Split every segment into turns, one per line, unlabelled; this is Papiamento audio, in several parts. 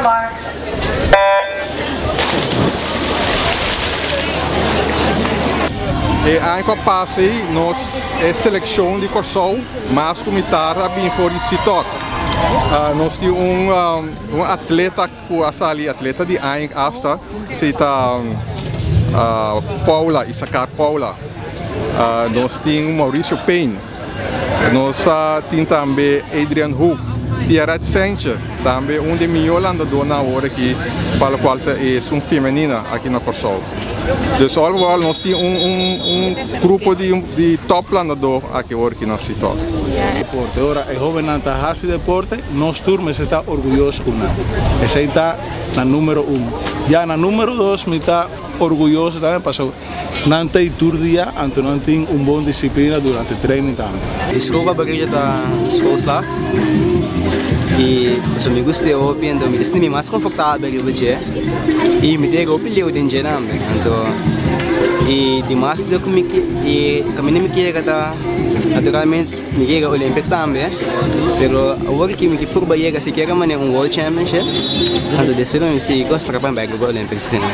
Parks.
E aña ku a pasa ei nos e selekshon di Kòrsou mas ku mitar a bin for di Sitok. Nos tin un un atleta ku a sali atleta di aña asta, esei ta Paula, Isakar Paula. Nos tin Mauricio Payne. Nos a tin tambe Adrian Hoek, Tiaret Sentje, tambe un di mihó landadónan awor aki pa lokual ta esun femenina aki na Kòrsou. Dus all overall nos tin un un un grupo di di top landadó aki awor aki na Sitok.
Deporte. Ora e hóbennan ta hasi deporte, nos tur mester ta orguyoso ku nan. Esei ta na número un. Ya na número dos mi ta orguyoso tambe pasobra Nan ta i tur dia, anto nan tin un bon disiplina durante training tambe.
E school favorito ta schoolslag y pasobra mi gusta e hopi anto mi ta sinti mi mas confortabel riba dje y mi ta yega hopi leu den dje tambe anto y di mas leu cu mi y caminda mi kier yega ta naturalmente Mi yega Olympics tambe, pero awor ki mi ke purba yega sikiera manera un World Championships, anto despues mi sigui konstra pa mi bai Global Olympics asina.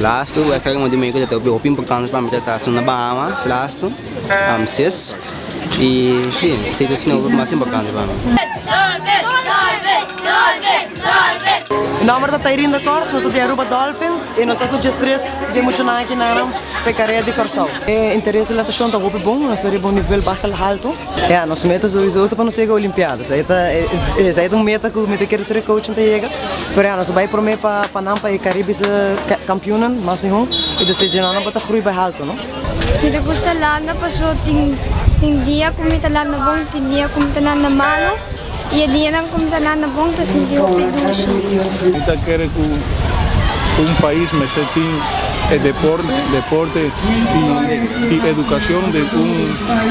Lastu, wèstrait di México ta hopi hopi importante pa mi ta ta na Bahamas lastu, sis, i si, esei ta asina hopi mas importante pa mi.
Mi nomber ta Tairinda Kort, nos ta di Aruba Dolphins y nos ta cu 13 di e muchanan aki na p'e carera di Corsou. E interes di natacion ta hopi bon, nos ta riba un nivel basta halto. Ya, nos meta souiso ta pa nos yega Olimpiada, esei ta esei ta un meta cu mi ta kere tur e coachnan ta yega, pero ya nos ta bay prome pa pa nan pa e Caribische kampioenen mas miho y despues dje nan nan por ta groei bay halto no.
Mi ta gusta landa paso tin tin dia cu mi ta landa bon tin dia cu mi ta landa malo. I e dianan ku mi ta landa bon ta sinti hopi dushi.
Mi ta kere ku un pais mester tin e deporte, deporte i edukashon den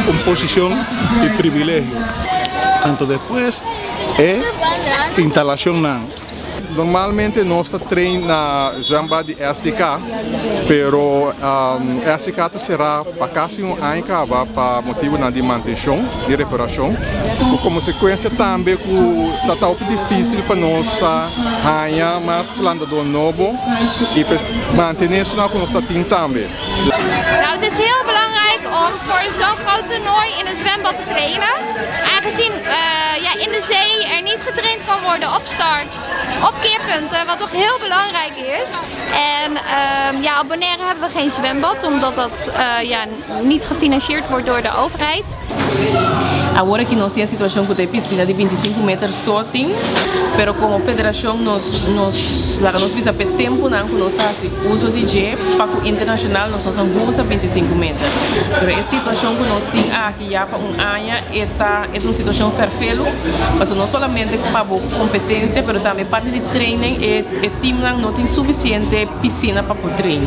un posishon di privilegio. Anto despues e instalashonnan.
Normalmente nos ta train na zwembad di SDK, pero SDK ta será pa kasi un aña kaba pa motibunan di mantenshon, di reparashon, ku konsekuensia tambe ku ta ta hopi difísil pa nos haña mas landadó nobo i pa mantené esunnan ku nos ta tin tambe.
Nou het is heel belangrijk om voor zo'n groot toernooi in een zwembad te trainen. Aangezien ja, in de zee er niet getraind kan worden op starts, op keerpunten, wat toch heel belangrijk is. En ja, op Bonaire hebben we geen zwembad, omdat dat ja, niet gefinancierd wordt door de overheid.
Awor aki nos tin e situacion cu ta e piscina di 25 meter so tin, pero como federacion nos nos laga nos bisa p'e temponan cu nos ta haci uso di dje pa cu internacional nos nos a usa 25 meter. Pero e situacion cu nos tin aki ya pa un aña e ta e ta un situacion ferfelu, pasobra no solamente pa bo competencia pero tambe parti di training e e teamnan no tin suficiente piscina pa por train.